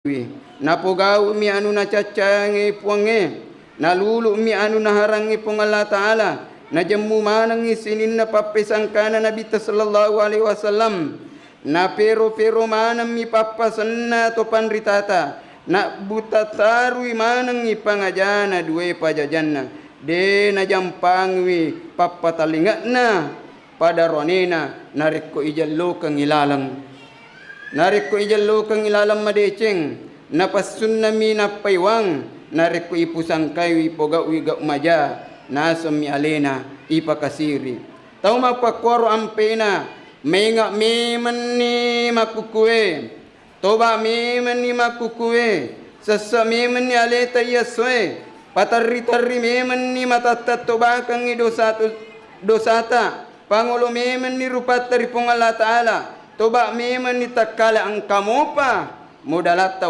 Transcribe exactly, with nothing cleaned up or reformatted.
wi. Napogau'mi anu nacaccayangngi Puangnge, nalulu'mi anu naharangngi Puang Allah Ta'ala, najemmu manengngi sininna pappesangkana Nabitta sallallahu alaihi wasallam, napero-pero manemmi pappasenna to panritata, nabbutattarui manengngi pangajana duwe pajajanna, de najampangiwi pappatalinga'na pada ronena narekko ijellokengngi laleng. Narekko ijellokengngi laleng madeceng, napassunnami nappaiwang, narekko ipusangkaiwi ipogau'i gau maja, nasemmi alena ipakasiri. Tau mappakkuaro ampena, menga memenni makkukue, toba memenni makkukue, sessa memenni aleta iyessoe, paterri-terri memenni matatta tobakengngi dosa-, dosata, pangolo memenni rupatta ri Puang Allah Ta'ala, toba memenni takkala engka mopa modalatta